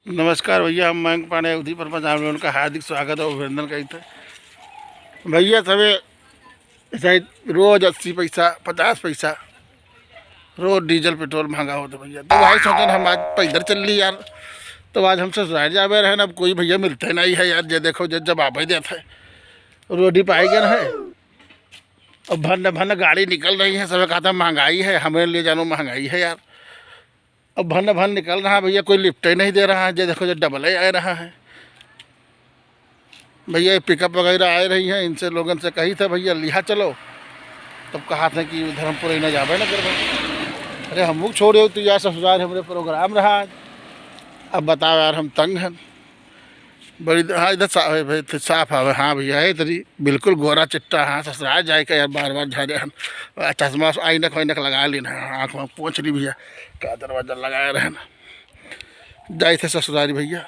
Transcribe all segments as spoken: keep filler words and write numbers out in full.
नमस्कार भैया, हम मयंक पांडे अवधी पर पंजाब में उनका हार्दिक स्वागत और अभिनंदन करीत है। भैया सभे ऐसे ही रोज अस्सी पैसा, पचास पैसा रोज डीजल पेट्रोल महंगा होत है भैया। तो भाई सोचन हम आज पैदल चल ली यार, तो आज हम ससुराल जाबे रहे ना, अब कोई भैया मिलते नहीं है यार। जे देखो जे जवाब ही देत है, रोड ही पाए गए है। अब भन्न भन्न गाड़ी निकल रही है, सब कहता महंगाई है, हमें ले जानो महंगाई है यार। अब भन्न भन्न निकल रहा है भैया, कोई लिफ्ट ही नहीं दे रहा है। जे देखो जे डबल ही आ रहा है भैया, ये पिकअप वगैरह आ रही है, इनसे लोगन से कही था भैया लिहा चलो, तब कहा था कि धर्मपुर ही ना जाबे ना करबे। अरे हमहू छोड़े हो तो यार ससुराल हमरे प्रोग्राम रहा आज। अब बताओ यार हम तंग हैं। बड़ी द-, हाँ, इधर सा-, ए, भाई, तो साफ आवे। हाँ भैया, है तरी बिल्कुल गोरा चिट्टा। हाँ, ससुराल जाए का यार, बार बार झारे हन। आ, चश्मा, ऐनक वैनक लगा लीन है, आँख में पोंछ ली भैया, का दरवाजा लगाए रहे ना। जाए थे ससुरारी भैया,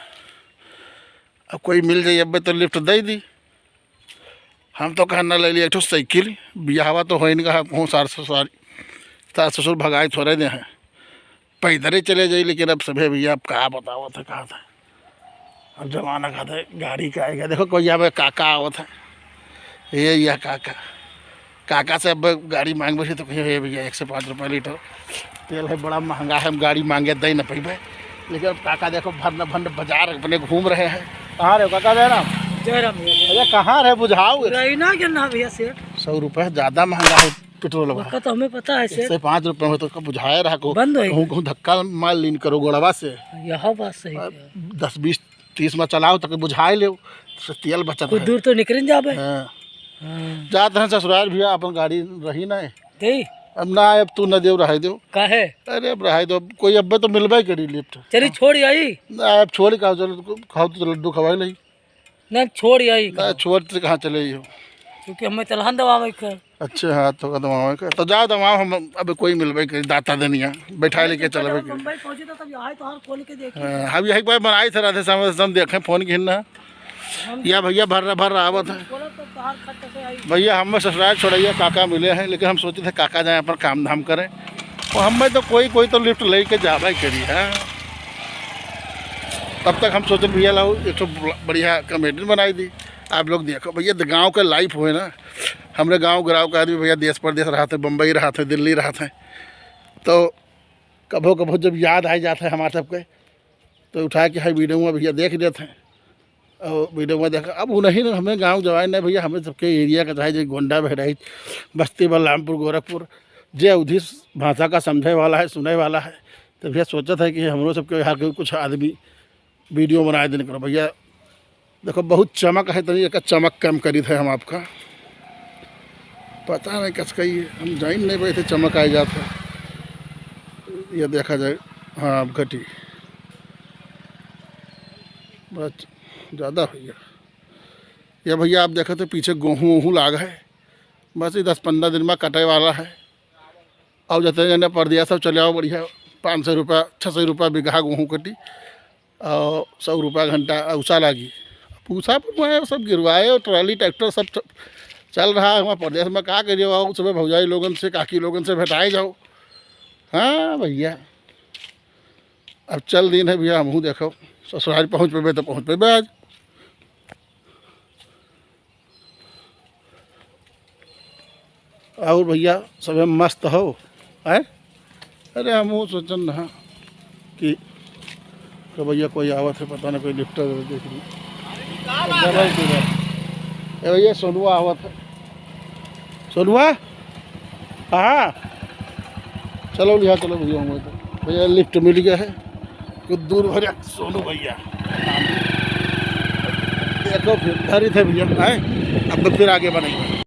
अब कोई मिल जाई, अब तो लिफ्ट दे दी। हम तो कहना ले ली एक ठो साइकिल, बियाहवा तो होइन का, हम सार ससुरारी, सार ससुर भगाए थोड़े दे हैं। पैदल ही चले जाई, लेकिन अब सभे भैया, अब का बतावत है, कहा था, अब जमाना का था, गाड़ी का आएगा। देखो, कोई आवे, काका आवत है, ये, यह काका, काका से अब गाड़ी मांगबे से तो कहिए, "हे भैया, एक सौ पाँच रुपये लीटर तेल है, बड़ा महंगा है, हम गाड़ी मांगे दे न पैबे।" लेकिन अब काका देखो, भर न भर बाजार अपने घूम रहे हैं। कहाँ रहे काका, जयराम? जयराम भैया। अरे, कहाँ रहे, बुझाओ। रही ना के ना भैया सेठ। सौ रुपये ज़्यादा महंगा है पेट्रोल बा। ओका तो हमें पता है, सेठ। एक सौ पाँच रुपये में तो का बुझाए रहा को। बंद होई। कहूँ, कहूँ धक्का मार लीन करो गोड़वा से। यह बात सही है। दस, बीस, तीस में चलाओ, तक बुझाए लेव, से तेल बचत कुछ है। दूर तो निकल जाबे। हाँ। हाँ। जात हैं ससुराल भैया, अपन गाड़ी रही ना है। दे। अब ना, अब तू न देव, रहे देव। काहे? अरे, अब रहे दो, कोई अब्बे तो मिलबे करी लिफ्ट। चली, छोड़ आई। ना, अब छोड़ का, चलो, खाओ तो लड्डू खवाए ली। ना, छोड़ आई ना, का। छोड़ से कहाँ चले हो? क्योंकि हमें तलहन दबावे के। अच्छा, हाँ, तो दबावे के। तो जाओ, दबाओ, हम अब कोई मिलबे करी, दाता दनिया, बैठा लेके चलबे करी। बम्बई पहुंची तो तब यहाँ तो हर खोल के देखी। हाँ, हम यही कोई बनाई थे, राधे श्याम, हम देखें, फोन घिन ना। हम या भैया, भर रहा, भर रहा आवत है। बोला तो बाहर खट से आई। भैया, हमें ससुराल छोड़ैया, काका मिले हैं, लेकिन हम सोचे थे, काका जाए, अपन काम धाम करें। और हमें तो कोई, कोई तो लिफ्ट लेके जाबे करी, हाँ। तब तक हम सोचे, भैया, लाओ, एक ठो बढ़िया कॉमेडी बनाई दी। आप लोग देखो भैया, द-, गाँव के लाइफ होए ना, हमरे गाँव गिराव के आदमी भैया देश परदेश रहत है, बम्बई रहत है, दिल्ली रहत है, तो कभो कभो जब याद आ जात है हमारे सबके, तो उठा के है वीडियो में भैया देख लेत हैं। और वीडियो में देखा, अब उन्हीं ने हमें गाँव जवान नहीं भैया, हमें सबके एरिया का, चाहे जे गोंडा, बहराइच, बस्ती, बलरामपुर, गोरखपुर, जे अवधी भाषा का समझे वाला है, सुने वाला है, तो भैया सोचत है कि हमरो सबके यहाँ के कुछ आदमी वीडियो बनाए दिन करो भैया। देखो, बहुत चमक है, तनी एक चमक कम करी थे हम आपका। पता नहीं कस का ये, हम जाइन नहीं पाए थे, चमक आ जात है। ये देखा जाए, हाँ, अब घटी। बस, ज़्यादा हो गया। ये भैया, आप देखो तो पीछे गोहूँ वोहूँ लाग है, बस ये दस पन्द्रह दिन में कटे वाला है। और जतने जने परदेस सब चले आओ, बढ़िया, पाँच सौ रुपया, छः सौ रुपया बीघा गोहूँ कटी, और सौ रुपया घंटा औसा लागी। पूसा पर मैं सब गिरवाए और ट्राली ट्रैक्टर सब च-, चल रहा है वहाँ परदेस में। का करिए, वहाँ सब भौजाई लोगन से, काकी लोगन से भेटाए जाओ। हाँ भैया, अब चल दिन है भैया, हमहूँ देखो ससुराल पहुँच पेबे तो पहुँच पेबे आज। और भैया, सभे मस्त हो, हैं? अरे, हमहूँ सोचन रहा कि, कि भैया कोई आवत है, पता ना कोई लिफ्ट वगैरह देख ली। ए भैया, सोनुआ आवत है। सोनुआ? हाँ, चलो लिहा, चलो भैया, हम तो, भैया, लिफ्ट मिल गया है, कुछ दूर भरे सोनू भैया। देखो फिर, धरी थे भैया, हैं? अब तो फिर आगे बढ़ेंगे।